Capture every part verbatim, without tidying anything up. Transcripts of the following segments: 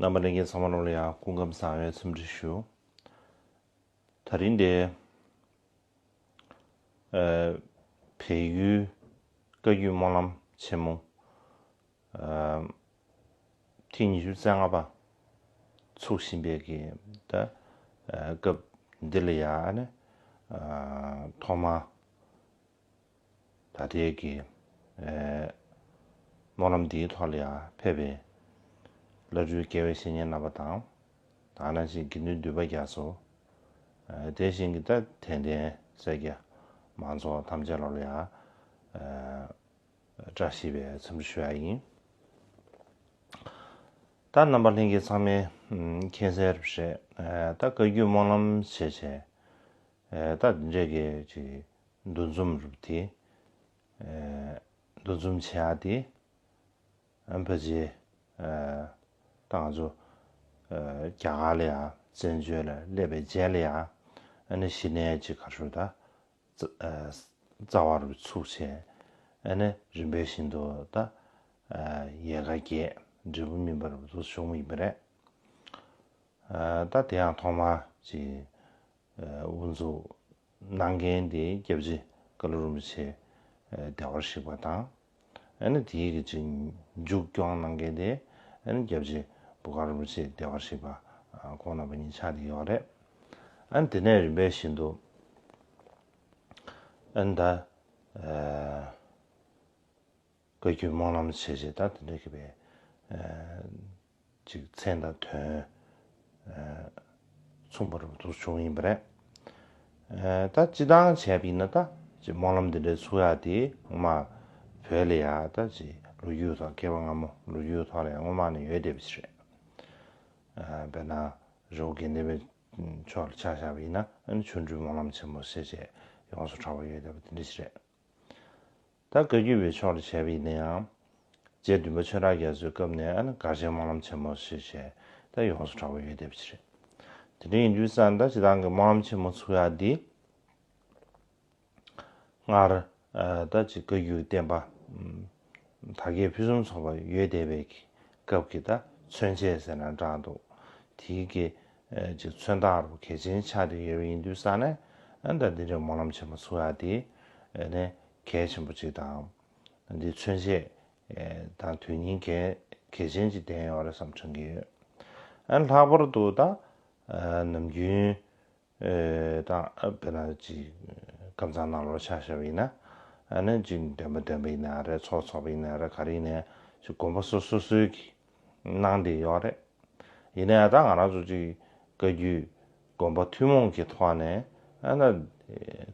རྣམ་པ་ལྷན་རྒྱས་ཚང་མ་ལོ་ལ་ཡང་སྐུ་ཁམས་བཟང་བའི་འཚམས་འདྲི་ཞུ། དེ་རིང་འདི། ཨ། བལ་ཡུལ་བཀའ་བརྒྱུད་སྨོན་ལམ་ཆེན་མོ། ཨ། ཐེངས་ཉི་ཤུ་རྩ་ལྔ་པ་ཚུགས་བཞིན་པའི་གི་ད། ཨ། སྐབས་འདི་ལ་ཡང་ནི། ཨ། ཐོག་མར་ད་ལྟའི་གི། ཨ། སྨོན་ལམ་འདིའི་ཐོག་ལ་ཡང་ཕེབས་པའི་བླ་སྤྲུལ་དགེ་བའི་བཤེས་གཉེན་རྣམ་པ་དང་། དེ་ནང་བཞིན་དགེ་འདུན་འདུས་པ་རྒྱ་མཚོ། ཨ། དེ་བཞིན་གྱི་ད་དད་ལྡན་སེར་སྐྱ་མང་ཚོགས་ཐམས་ཅད་ལོ་ལ་ཡང་། ཨ། བཀྲ་ཤིས་པའི་འཚམས་འདྲི་ཞུ་ཡ་ཡིན། ད་རྣམ་པ་ལྷན་རྒྱས་ཚང་མས་མཁྱེན་གསལ་རེད། ད་བཀའ་བརྒྱུད་སྨོན་ལམ་བྱས་བྱས། ད་འདི་འདྲས་ཀྱི་ཅིག་འདུ་འཛོམས་རུ་དེ། འདུ་འཛོམས་བྱེད་ཡ་དེ། ཨ། ཕལ་ཆེར། ད་ང་ཚོ། རྒྱ་གར་ལ་ཡང་བཙན་བྱོལ་ལ་སླེབས་པའི་རྗེས་ལ་ཡང་། ཨ་ནི་གཞི་ནས་ཅིག་ག་ཚོད་ད། རྩ་བ་རུ་ཚུགས་བྱས། ཨ་ནི་རིམ་པས་བཞིན་དུ་ད། ཡལ་ག་རྒྱས་འབྲས་བུ་སྨིན་པ་རུ་དུ་བྱུང་ཡིན་པ་རེད། ད་དེ་ཡང་ཐོག་མར་ཅིག་དབུ་འཛུགས་གནང་མཁན་དེ་སྐྱབས་རྗེ་ཀ་ལུ་རིན་པོ་ཆེ་བདེ་བར་གཤེགས་པ་དང་། ཨ་ནི་དེའི་གི་ཅིག་མཇུག་སྐྱོང་གནང་མཁན་དེ་ཨ་ནི་སྐྱབས་རྗེ་འབོ་དཀར་རིན་པོ་ཆེ་བདེ་བར་གཤེགས་པ་ཁོང་རྣམ་པ་གཉིས་ཆགས་བསྡད་ཡོད་རེད། ཨ་ནི་དེ་ནས་རིམ་པས་བཞིན་དུ་ཨ་ནི་ད། བཀའ་བརྒྱུད་སྨོན་ལམ་བྱས་བྱས་ད་དེ་འདྲ་གི་བའི། ཨ། ཅིག་མཚན་དང་དོན། ཨ། མཚུངས་པ་རུ་དུ་བྱུང་ཡིན་པ་རེད། ཨ། ད་སྤྱི་བཏང་བྱས་པ་ཡིན་ན་ད་ཅིག་སྨོན་ལམ་འདི་འདྲའི་ཚུགས་ཡ་དེ་སྔོན་མ་བོད་ལ་ཡ་ད་ཅིག་ལོ་རྒྱུས་ཐོག་བསྐལ་པ་སྔ་མོ་ལོ་རྒྱུས་ཐོག་ལ་ཡ་སྔོན་མ་ནས་ཡོད་བསྡད་པ་ཞིག་རེད། ཨ། དཔེར་ན་རི་བོ་དགེ་ལྡན་པའི་ཕྱོགས་ལ་ཆ་བཞག་པ་ཡིན་ན་ཨ་ནི་ཆོ་འཕྲུལ་སྨོན་ལམ་ཆེན་མོ་ཟེར་བྱས་ཡོངས་སུ་གྲགས་པ་ཡོད་བསྡད་པ་དེ་འདྲ་ཞིག་རེད། ད་བཀའ་བརྒྱུད་པའི་ཕྱོགས་ལ་བྱས་པ་ཡིན་ན་ཡང་། རྗེ་བདུན་པ་ཆོས་གྲགས་རྒྱ་མཚོའི་སྐབས་ནས་ཨ་ནི་གར་ཆེན་སྨོན་ལམ་ཆེན་མོ་ཞེས་བྱས་ད་ཡོངས་སུ་གྲགས་པ་ཡོད་བསྡད་པ་ཞིག་རེད། དེ་འདྲ་ཡིན་དུས་ཙང་ད་སྤྱི་བཏང་གི་སྨོན་ལམ་ཆེན་མོ་ཚུགས་ཡ་འདི། སྔར། ཨ། ད་ཅིག་བཀའ་བརྒྱུད་བསྟན་པ། ཨ། དར་རྒྱས་ཕུན་སུམ་ཚོགས་པ་ཡོད་བསྡད་པའི་སྐབས་ཀྱི་ད་མཚོན་བྱེད་ཟེར་ན་འདྲ་འདུག་དེའི་གི། ཨ། ཅིག་མཚོན་རྟགས་རུ་གལ་ཆེན་ཆགས་བསྡད་ཡོད་པ་ཡིན་དུས་ཙང་ནས་ཨ་ད་འདི་འདྲའི་སྨོན་ལམ་ཆེན་མོ་ཚུགས་ཡ་དེ། ཨ་ནི་གལ་ཆེན་པོ་ཅིག་དང་། འདི་མཚོན་བྱེད། ཨ། དང་དོན་སྙིང་གལ་གལ་ཆེན་ཅིག་ལྡན་ཡོད་རེད་བསམ་དྲན་གྱི་ཡོད། ཨ། ལྷག་པར་དུ་ད། ཨ། ནམ་རྒྱུན། ཨེ། དང་། ཨ། དཔེར་ན་ཅིག་ཀམ་ཚང་ནང་ལོགས་ཆ་བཞག་པ་ཡིན་ན། ཨ་ནི་ཅིག་འདོན་པ་འདོན་པ་ཡིན་ན་རེད། ཚོགས་ཚོགས་པ་ཡིན་ན་རེད། ག་རེ་ཡིན་ནའི་ཅིག་དགོན་པ་སོ་སོ་སོའི་གི་གནང་བསྡད་ཡོད་རེད། ཡིན་ནའི་ད་ང་རང་ཚོ་ཅིག་བཀའ་བརྒྱུད་དགོན་པ་ཐུན་མོང་གི་ཐོག་ནས་ཨ་ནི་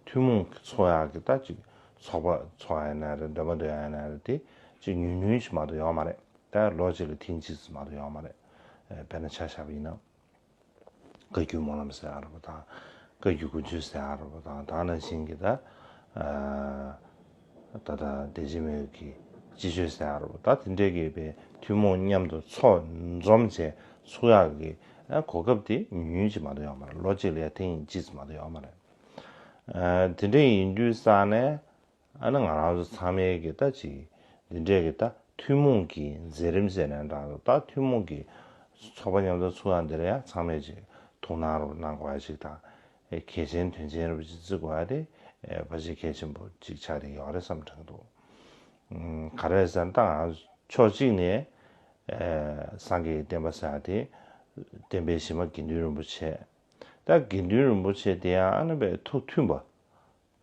ཐུན་མོང་གི་ཚོགས་ཡག་གི་ད་ཅིག་ཚོགས་པ་ཚོགས་ཡ་ཡིན་ན་རེད། འདོན་པ་འདོན་ཡ་ཡིན་ན་རེད། དེ་ཅིག་ཉུང་ཉུང་ཞིག་མ་གཏོགས་ཡོད་མ་རེད། ད་ལོ་གཅིག་ལ་ཐེངས་གཅིག་ཙམ་མ་གཏོགས་ཡོད་མ་རེད། ཨེ། དཔེར་ན་ཆ་བཞག་པ་ཡིན་ན། བཀའ་བརྒྱུད་སྨོན་ལམ་ཟེར་ཡ་རེད་པ་དང་། བཀའ་བརྒྱུད་དགུན་ཆོས་ཟེར་ཡ་རེད་པ་དང་། དེ་ནང་བཞིན་གྱི་ད། ཨ། ད་ལྟ་བདེ་ཆེན་མའི་གི་སྤྱི་ཆོས་ཟེར་ཡ་རེད་པ། ད་དེ་འདྲས་ཀྱི་བའི་ཐུན་མོང་མཉམ་དུ་ཚོགས་འཛོམས་བྱས་ཚུགས་ཡག་གི། ཨ། གོ་སྐབས་དེ་ཉུང་ཉུང་ཅིག་མ་གཏོགས་ཡོད་མ་རེད། ལོ་གཅིག་ལ་ཡ་ཐེངས་གཅིག་ཙམ་མ་གཏོགས་ཡོད་མ་རེད། ཨ། དེ་འདྲས་ཡིན་དུས་ཙང་ནས། ཨ་ནི་ང་རང་ཚོ་ཚང་མའི་གི་ད་ཅིག་འདི་འདྲས་ཀྱི་ད་ཐུན་མོང་གི་མཛད་རིམ་ཟེར་ནའི་འདྲ་འདུག་ད་ཐུན་མོང་གི་ཚོགས་པ་མཉམ་དུ་ཚུགས་ཡག་འདི་ལ་ཡང་ཚང་མས་ཅིག་ཐུགས་སྣང་རུ་གནང་དགོས་ཡ་ཅིག་དང་། ཨེ། གལ་ཆེན་དོན་ཆེན་རུ་ཅིག་བརྩི་དགོས་ཡ་དེ། ཨེ། ཕལ་ཆེར་གལ་ཆེན་པོ་ཅིག་ཆགས་བསྡད་ཡོད་རེད་བསམ་དྲན་འདུག་ཨུམ། ག་རེ་ཟེར་ན་ད་ང་ཕྱོགས་གཅིག་ནས། ཨེ། སངས་རྒྱས་ཀྱི་བསྟན་པ་ཟེར་ཡ་དེ་བསྟན་པའི་གཞི་མ་དགེ་འདུན་རིན་པོ་ཆེ། ད་དགེ་འདུན་རིན་པོ་ཆེ་དེ་ཡང་ཨ་ནི་བས་ཐུགས་མཐུན་པ།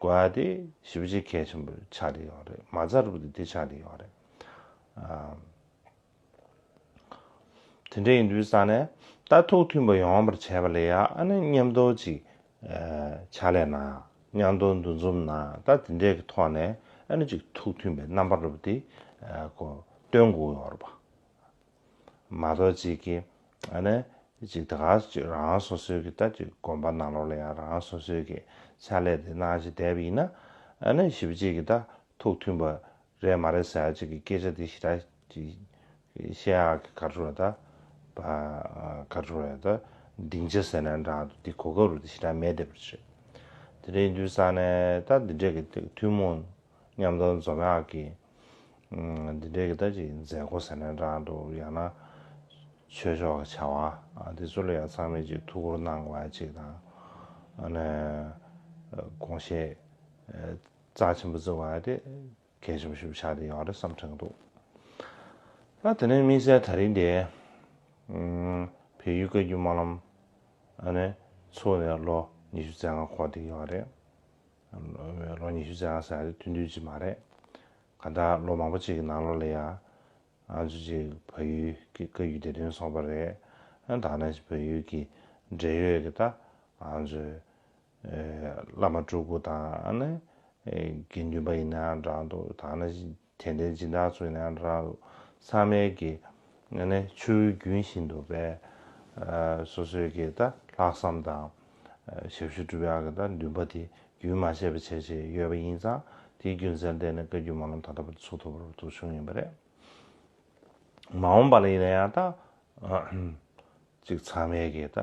དགོས་ཡ་དེ་ཞེ་པོ་ཅིག་གལ་ཆེན་པོ་ཆགས་བསྡད་ཡོད་རེད། མ་རྩ་རུ་དེ་དེ་ཆགས་བསྡད་ཡོད་རེད། ཨ། དེ་འདྲ་ཡིན་དུས་ཙང་ནས་ད་ཐུགས་མཐུན་པ་ཡོང་བར་བྱས་པ་ལ་ཡ་ཨ་ནི་མཉམ་དུ་ཅིག་ཨ། ཕྱག་ལས་གནང་། མཉམ་དུ་འདུ་འཛོམས་གནང་། ད་དེ་འདྲའི་གི་ཐོག་ནས་ཨ་ནི་ཅིག་ཐུགས་མཐུན་པའི་རྣམ་པ་རུ་དེ། ཨ། ཁོ་སྟོན་དགོས་ཡོད་རེད་པ། མ་གཏོགས་ཅིག་གི། ཨ་ནི་ཅིག་ད་ག་ཅིག་རང་སོ་སོའི་གི་ད་ཅིག་དགོན་པ་ནང་ལོགས་ལ་ཡང་རང་སོ་སོའི་གི་ཕྱག་ལས་དེ་གནང་བྱས་བསྡད་པ་ཡིན་ན། ཨ་ནི་ཞེ་པོ་ཅིག་གི་ད་ཐུགས་མཐུན་པ་རེད་མ་རེད་ཟེར་ཡ་ཅིག་གི་སྐད་ཆ་དེ་ཞེ་དྲག་ཅིག་བཤད་ཡག་གི་ག་རེ་ཟེར་ད། པ། ག་རེ་ཟེར་ད། སྡིངས་ཆ་ཟེར་ན་འདྲ་འདུག་དེ་གོ་སྐབས་རུ་དེ་ཞེ་དྲག་མེད་བསྡད་པ་རེད། དེ་འདྲ་ཡིན་དུས་ཙང་ནས་ད་འདི་འདྲས་ཀྱི་ཐུན་མོང་མཉམ་དུ་འཛོམས་ཡག་གི། ཨུམ། འདི་འདྲའི་གི་ད་ཅིག་མཛད་སྒོ་ཟེར་ན་འདྲ་འདུག་ཡང་ན་ ཆོས་ཕྱོགས་ཀྱི་བྱ་བ་ཨ་དེ་ཚོ་ལ་ཡང་ཚང་མས་ཅིག་ཐུགས་ཁུར་གནང་དགོས་པ་ཅིག་དང་། ཨ་ནི་དགོངས་བཞེས་རྩ་ཆེན་པོ་བརྩི་དགོས་པ་དེ་གལ་ཆེན་པོ་ཞིག་ཆགས་བསྡད་ཡོད་རེད་བསམ་དྲན་གྱི་འདུག་ད་དེ་ནས་དམིགས་བསལ་ད་རིང་དེ་བལ་ཡུལ་བཀའ་བརྒྱུད་སྨོན་ལམ་ཨ་ནི་ཚུགས་ནས་ལོ་ཉི་ཤུ་རྩ་ལྔ་འཁོར་བསྡད་ཡོད་རེད། ལོ་ཉི་ཤུ་རྩ་ལྔ་ཟེར་ཡ་དེ་ཐུང་ཐུང་ཅིག་མ་རེད། གང་ལྟར་ལོ་མང་པོ་ཅིག་གི་ནང་ལོགས་ལ་ཡ། ང་ཚོ་ཅིག་བལ་ཡུལ་གྱི་བཀའ་བརྒྱུད་བདེ་དོན་ཚོགས་པ་རེད། ཨ་ད་ནང་བཞིན་བལ་ཡུལ་གྱི་འབྲེལ་ཡོད་ཀྱི་ད་ང་ཚོའི་ཨེ་བླ་མ་སྤྲུལ་སྐུ་དང་ཨ་ནི་ཨེ་དགེ་འདུན་པ་ཡིན་ན་འདྲ་འདུག་ད་ནང་བཞིན་དད་ལྡན་སྦྱིན་བདག་ཚོ་ཡིན་ན་འདྲ་འདུག་ཚང་མས་ཀྱི་ཨ་ནི་ཆུ་བོའི་རྒྱུན་བཞིན་དུ་བས་ཨ་སོ་སོའི་གི་ད་ལྷག་བསམ་དང་ཨ་ཞབས་ཞུ་སྒྲུབ་ཡག་གི་ད་འདུན་པ་དེ་རྒྱུན་མ་ཆད་པ་བྱས་བྱས་ཡོད་པ་ཡིན་ཙང་དེའི་རྒྱུ་མཚན་བརྟེན་ནས་བཀའ་བརྒྱུད་སྨོན་ལམ་ད་ལྟ་བར་དུ་ཚུགས་ཐུབ་པ་རུ་ཐུགས་བྱུང་ཡིན་པ་རེད། མ་འོངས་པ་ལ་ཡིན་ན་ཡང་ད་ཅིག་ཚང་མས་ཀྱི་ད་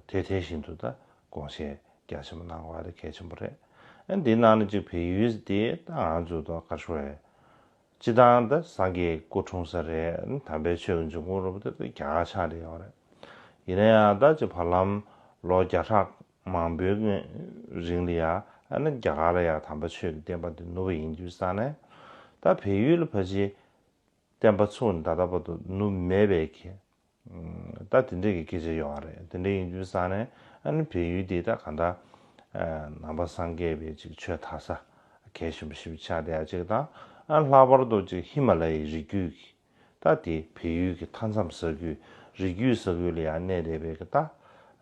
དེ་དེ་བཞིན་དུ་ད་དགོངས་བཞེས་རྒྱ་ཆེན་པོ་གནང་བ་དེ་གལ་ཆེན་པོ་རེད། འདི་ནང་ནས་ཅིག་བལ་ཡུལ་དེ་ད་ང་ཚོ་ད་ག་ཞུ་རེད། སྤྱི་བཏང་ད་སངས་རྒྱས་སྐུ་འཁྲུངས་ས་རེད། དམ་པའི་ཆོས་ཀྱི་འབྱུང་ཁུངས་རུ་དེ་རྒྱ་གར་ཆགས་བསྡད་ཡོད་རེད། ཡིན་ན་ཡང་ད་ཅིག་བར་ལམ་ལོ་བརྒྱ་ཕྲག་མང་པོའི་རིང་ལ་ཡ་ཨ་ནི་རྒྱ་གར་ལ་ཡ་དམ་པ་ཆོས་ཀྱི་བསྟན་པ་འདི་ནུབ་པ་ཡིན་དུས་ཙང་ནས་ད་བལ་ཡུལ་ལ་ཕལ་ཆེར་བསྟན་པ་ཚུགས་ནས་ད་ལྟ་བར་དུ་ནུབ་མེད་པའི་གི་ད་དེ་འདྲས་ཀྱི་སྐད་ཆ་ཡོད་རེད། དེ་འདྲས་ཡིན་དུས་ཙང་ནས་ཨ་ནི་བལ་ཡུལ་འདི་ད་གང་ལྟར་ནང་པ་སངས་རྒྱས་པའི་ཅིག་ཆོས་དར་ས་གལ་ཆེན་པོ་ཞིག་ཆགས་བསྡད་ཡ་ཅིག་དང་ཨ་ལྷག་པར་དུ་ཅིག་ཧི་མ་ལ་ཡའི་རི་རྒྱུད་ཀྱི་ད་དེ་བལ་ཡུལ་གྱི་མཐའ་མཚམས་ས་ཁུལ་རི་རྒྱུད་ས་ཁུལ་ལ་ཡང་གནས་བསྡད་པའི་གི་ད་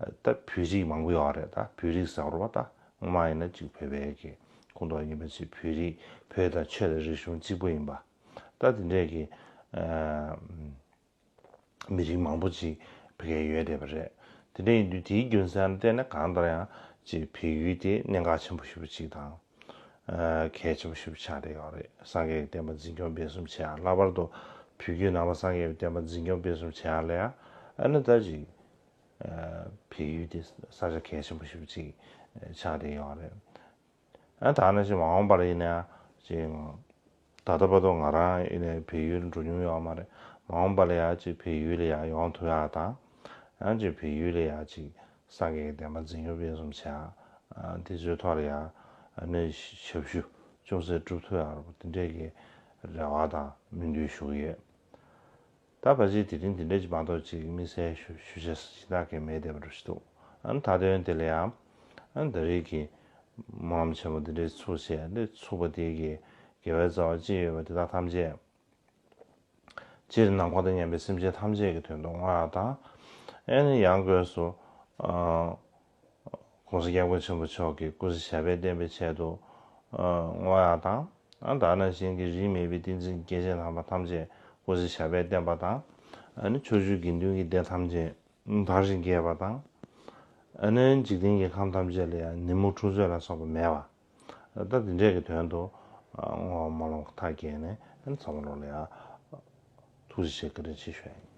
ད་བོད་རིགས་མང་པོ་ཡོད་རེད། ད་བོད་རིགས་ཟེར་བ་ད་སྔོན་མ་ཡིན་ན་ཅིག་བོད་པའི་གི་ཁོངས་གཏོགས་ཡིན་པ་ཅིག་བོད་རིགས་བོད་དང་ཆོས་དང་རིག་གཞུང་གཅིག་པ་ཡིན་པ་ད་དེ་འདྲས་ཀྱི་མི་རིགས་མང་པོ་ཅིག་བོད་སྐད་ཡོད་བསྡད་པ་རེད། དེ་འདྲ་ཡིན་དུས་དེའི་རྒྱུ་མཚན་ལ་བརྟེན་ནས་གང་ལྟར་ཡང་ཅིག་བལ་ཡུལ་དེ་གནད་འགག་ཆེན་པོ་ཞེ་པོ་ཅིག་དང་། གལ་ཆེན་པོ་ཞེ་པོ་ཆགས་བསྡད་ཡོད་རེད། སངས་རྒྱས་ཀྱི་བསྟན་པ་འཛིན་སྐྱོང་སྤེལ་གསུམ་བྱེད་ཡ་ལྷག་པར་དུ་བོད་བརྒྱུད་ནང་པ་སངས་རྒྱས་ཀྱི་བསྟན་པ་འཛིན་སྐྱོང་སྤེལ་གསུམ་བྱེད་ཡ་ལ་ཡང་ཨ་ནི་ད་ཅིག་བལ་ཡུལ་དེ་ས་ཆ་གལ་ཆེན་པོ་ཞེ་པོ་ཅིག་ཆགས་བསྡད་ཡོད་རེད། ཨ་ད་ནང་བཞིན་མ་འོངས་པ་ལ་ཡིན་ན་ཅིག་ད་ལྟ་བར་དུ་ང་རང་ཡིན་ནའི་བལ་ཡུལ་འགྲོ་མྱོང་ཡོད་མ་རེད། མ་འོངས་པ་ལ་ཡང་ཅིག་བལ་ཡུལ་ལ་ཡང་ཡོང་ཐུབ་ཡ་དང་། ཡང་ཅིག་བལ་ཡུལ་ལ་ཡང་ཅིག་སངས་རྒྱས་ཀྱི་བསྟན་པ་འཛིན་སྐྱོང་སྤེལ་གསུམ་བྱེད་ཡ་དེ་ཚོའི་ཐོག་ལ་ཡང་ཨ་ནི་ཞབས་ཞུ་ཅུང་ཟད་སྒྲུབ་ཐུབ་ཡ་རོགས་དེ་འདྲས་ཀྱི་རེ་བ་དང་སྨོན་འདུན་ཞུ་གི་ཡོད། ད་ཕལ་ཆེར་དེ་རིང་དེ་འདྲ་ཅིག་མ་གཏོགས་ཅིག་དམིགས་བསལ་ཞུ་ཞུ་བྱ་གཞན་དག་གི་མེད་བསྡད་པ་འདྲ་ཞིག་འདུག་ཨ་ནི་ད་དོན་དེ་ལ་ཡང་ཨ་ནི་ད་རེས་ཀྱི་སྨོན་ལམ་ཆེན་མོ་འདི་འདྲའི་ཚུགས་བྱས་འདི་ཚུགས་པ་དེ་གི་དགེ་བའི་རྩ་བ་ཅི་ཡོད་པ་དེ་དག་ཐམས་ཅད་སྤྱིར་ནམ་མཁའ་དང་མཉམ་པའི་སེམས་ཅན་ཐམས་ཅད་ཀྱི་དོན་དུ་བསྔོ་བ་དང་། ཨ་ནི་ཡང་སྒོས་སུ་ཨ། ༸གོང་ས་༸སྐྱབས་མགོན་ཆེན་པོ་མཆོག་གི་སྐུ་ཚེ་ཞབས་པད་བརྟན་པའི་ཆེད་དུ་བསྔོ་ཡག་དང་། ཨ་ད་ནང་བཞིན་གྱི་རིས་མེད་པའི་བསྟན་འཛིན་སྐྱེས་ཆེན་དམ་པ་ཐམས་ཅད་སྐུ་ཚེ་ཞབས་པད་བརྟན་པ་དང་། ཨ་ནི་ཕྱོགས་བཅུའི་དགེ་འདུན་གྱི་སྡེ་ཐམས་ཅད་དར་ཞིང་རྒྱས་པ་དང་། ཨ་ནི་འཇིག་རྟེན་གྱི་ཁམས་ཐམས་ཅད་ལ་ཡང་ནད་མུག་འཁྲུག་རྩོད་ལ་སོགས་པ་མེད་པ། ད་དེ་འདྲས་ཀྱི་དོན་དུ་བསྔོ་བ་སྨོན་ལམ་མཐའ་རྒྱས་ནས་ཨ་ནི་ཚང་མ་ལོག་ལ་ཡང་ཐུགས་རྗེ་ཆེ་བཀའ་དྲིན་ཆེ་ཞུ་ཡ་ཡིན།